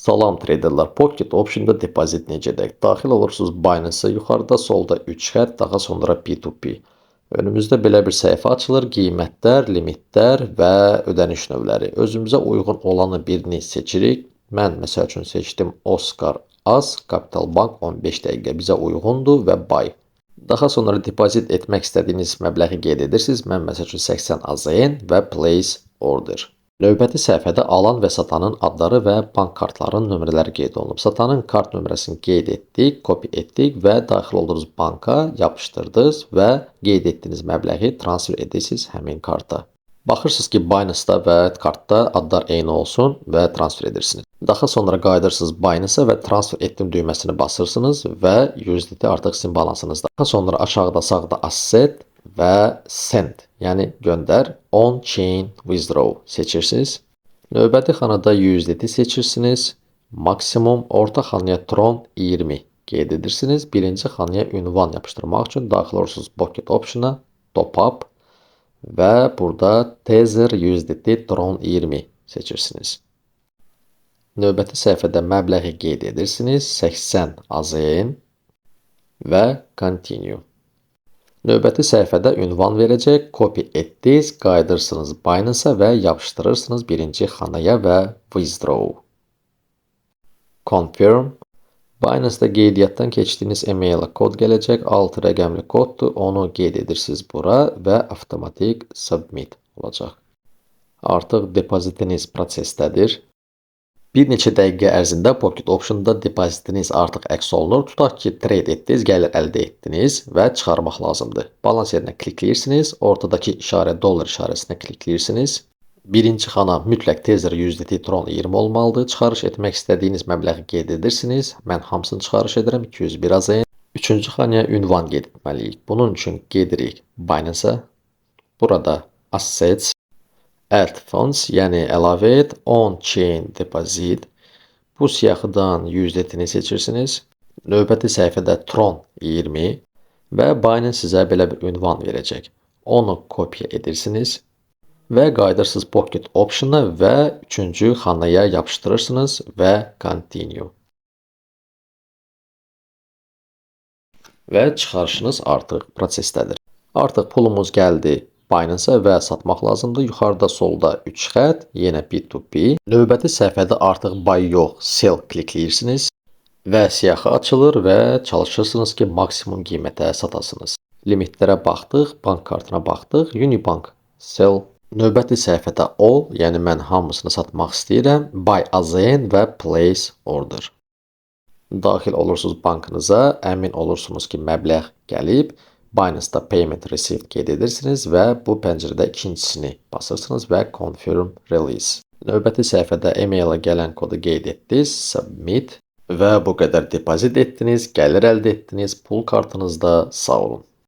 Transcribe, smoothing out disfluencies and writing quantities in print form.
Salam traderlar, Pocket Option'da depozit necə edək? Daxil olursunuz Binance-a, yuxarıda solda 3 xətt, daha sonra P2P. Önümüzdə belə bir səhifə açılır. Qiymətlər, limitlər və ödəniş növləri. Özümüzə uyğun olanı birini seçirik. Mən məsəl üçün seçdim Oscar Az, Capital Bank 15 dəqiqə bizə uyğundur və buy. Daha sonra depozit etmək istədiyiniz məbləği qeyd edirsiniz. Mən məsəl üçün 80 AZN və place order. Növbəti səhifədə alan və satanın adları və bank kartlarının nömrələri qeyd olunub. Satanın kart nömrəsini qeyd etdik, copy etdik və daxil olduğunuz banka yapışdırdınız və qeyd etdiyiniz məbləği transfer edirsiniz həmin karta. Baxırsınız ki, Binance-da və kartda adlar eyni olsun və transfer edirsiniz. Daha sonra qayıdırsınız Binance-a və transfer etdim düyməsini basırsınız və USDT artıq sizin balansınızda. Daha sonra aşağıda sağda asset və send, yəni göndər, on-chain withdraw seçirsiniz. Növbəti xanada USDT seçirsiniz. Maksimum orta xanaya Tron 20 qeyd edirsiniz. Birinci xanaya ünvan yapışdırmaq üçün daxil olursunuz Pocket Option-a, Top Up və burada Tether USDT Tron 20 seçirsiniz. Növbəti səhifədə məbləği qeyd edirsiniz. 80 AZN və Continue. Növbəti səhifədə ünvan verəcək. Copy etdiniz, qayıdırsınız Binance-a və yapışdırırsınız birinci xanaya və withdraw. Confirm. Binance-da qeydiyyatdan keçdiyiniz e-mailə kod gələcək. 6 rəqəmli koddur. Onu qeyd edirsiniz bura və avtomatik submit olacaq. Artıq depozitiniz prosesdədir. Bir neçə dəqiqə ərzində Pocket Option-da depozitiniz artıq əks olunur. Tutaq ki, trade etdiniz, gəlir əldə etdiniz və çıxarmaq lazımdır. Balans yerinə klikləyirsiniz. Ortadakı işarə dollar işarəsinə klikləyirsiniz. Birinci xana mütləq Tether USDT Tron 20 olmalıdır. Çıxarış etmək istədiyiniz məbləği qeyd edirsiniz. Mən hamısını çıxarış edirəm. 201 AZN. Üçüncü xanaya ünvan qeyd etməliyik. Bunun üçün gedirik Binance-a. Burada Assets, Add Funds, yəni əlavə et, On-Chain Deposit. Bu siyahıdan USDT-ni seçirsiniz. Növbəti səhifədə Tron 20 və Binance sizə belə bir ünvan verəcək. Onu kopya edirsiniz və qayıdırsınız Pocket Option-a və üçüncü xanaya yapışdırırsınız və Continue. Və çıxarışınız artıq prosesdədir. Artıq pulumuz gəldi Binance-a və satmaq lazımdır. Yuxarıda solda 3 xətt, yenə P2P. Növbəti səhifədə artıq buy yox, sell klikləyirsiniz və siyahı açılır və çalışırsınız ki, maksimum qiymətə satasınız. Limitlərə baxdıq, bank kartına baxdıq. Unibank sell. Növbəti səhifədə all, yəni mən hamısını satmaq istəyirəm. Buy AZN və place order. Daxil olursunuz bankınıza, əmin olursunuz ki, məbləğ gəlib. Binance-da payment received qeyd edirsiniz və bu pəncərədə ikincisini basırsınız və confirm release. Növbəti səhifədə e-mailə gələn kodu qeyd etdiniz, submit və bu qədər depozit etdiniz, gəlir əldə etdiniz, pul kartınızda sağ olun.